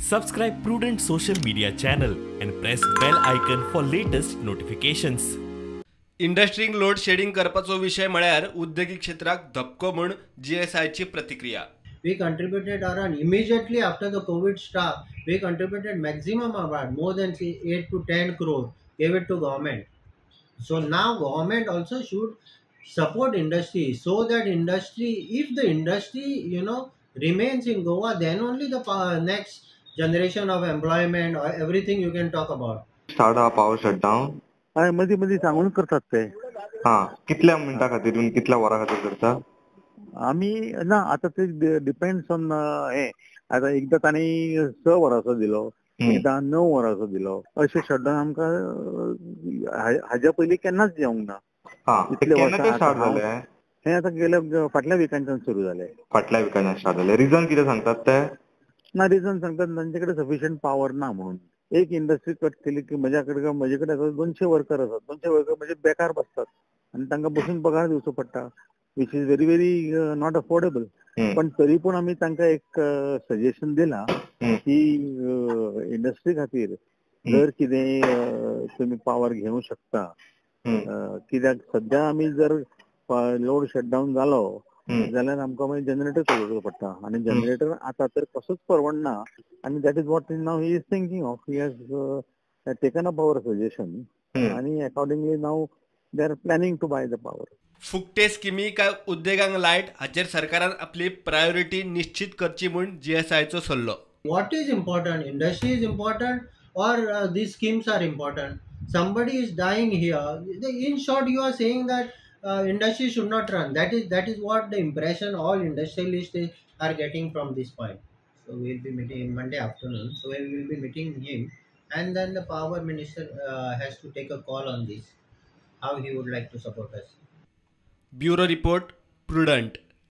Subscribe Prudent social media channel and press bell icon for latest notifications. इंडस्ट्रींक load shedding करपाचो विशय म्हळ्यार उद्देगीक क्षेत्राक धपको म्हूण जीएसआयची प्रतिक्रिया. We contributed around immediately after the COVID start, we contributed maximum about more than 8 to 10 crore, gave it to government. So now government also should support industry so that industry, if the industry, you know, remains in Goa, then only the next generation of employment or everything you can talk about. Start a power shutdown. हय, मदीं मदीं सांगून करतात ते. हां, कितल्या मिनटां खातीर, कितल्या वरां खातीर करता? आमी ना, आतां ते डिपेंड्स ऑन हें. आतां एकदां तांणी 6 वरांचो दिलो, एकदां 9 वरांचो दिलो. अशें शटडावन आमकां हाज्या पयलीं केन्नाच येवंक ना. इतले वर्सां हें आतां गेल्या फाटल्या विकांच्यान सुरू जालें. फाटल्या विकांच्यान स्टार्ट जालें. रिजन कितें सांगतात ते? ना, रिजन सांगतात तांचे कडेन सफिशियंट पावर ना म्हणून. एक इंडस्ट्री कट केली की म्हजे कडेन 200 वर्कर आसात, 200 वर्कर म्हणजे बेकार बसतात आनी तांकां बसून पगार दिवचो पडटा, which is very very not affordable. पण तरी पण आमी तांकां एक सजेशन दिलां की इंडस्ट्री खातीर जर कितें तुमी पावर घेवंक शकता, कित्याक सद्या आमी जर लोड शटडावन जालो जाल्यार आमकां मागीर जनरेटर चलोवचो पडटा आनी जनरेटर आतां तर कसोच परवडना. आनी that is what now he is thinking of. He has taken up our suggestion आनी accordingly now they are planning to buy the power. फुकटे स्किमी काय उद्देगांक लायट हाचेर सरकारान आपली प्रायोरिटी निश्चित करची म्हूण जीएसआयचो सल्लो. What is important? Industry is important or these schemes are important? Somebody is dying here. In short, you are saying that industry should not run. That is what the impression all industrialists are getting from this point. So we will be meeting Monday afternoon. So we will be meeting him, and then the power minister has to take a call on this, how he would like to support us. Bureau Report, Prudent.